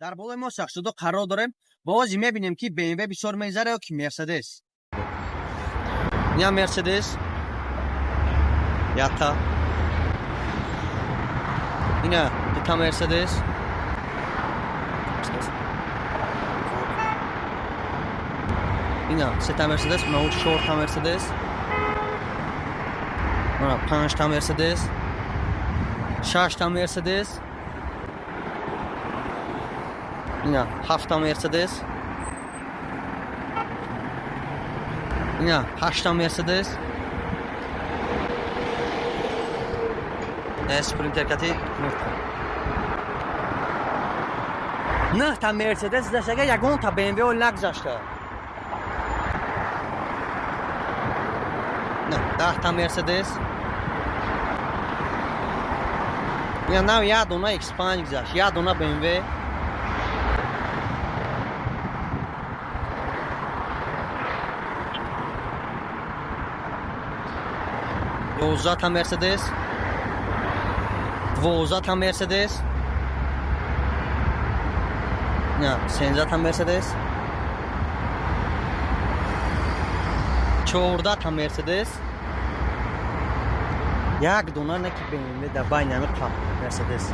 Дар болои мо 82 қарор дорем ва ҳозир мебинем, ки БМВ бисёр мегзара ё ки Мерседес. Ина Мерседес якта, ина дута Мерседес, ина сета Мерседес, ина чорта Мерседес, мана панҷта Мерседес, шашта Мерседес, ина ҳафта Мерседес, ина ҳашта Мерседес, Спринтер кати нӯҳта. Нӯҳта Мерседес гузаштага, ягонта БМВ нагузашта. 10та Мерседес. Ина нав як дона X5 гузашт, як дона БМВ. 11та Мерседес, 12та Мерседес, на 13та Мерседес, 14та Мерседес, як дона наки БМВ дар байни ҳами қаб Мерседес.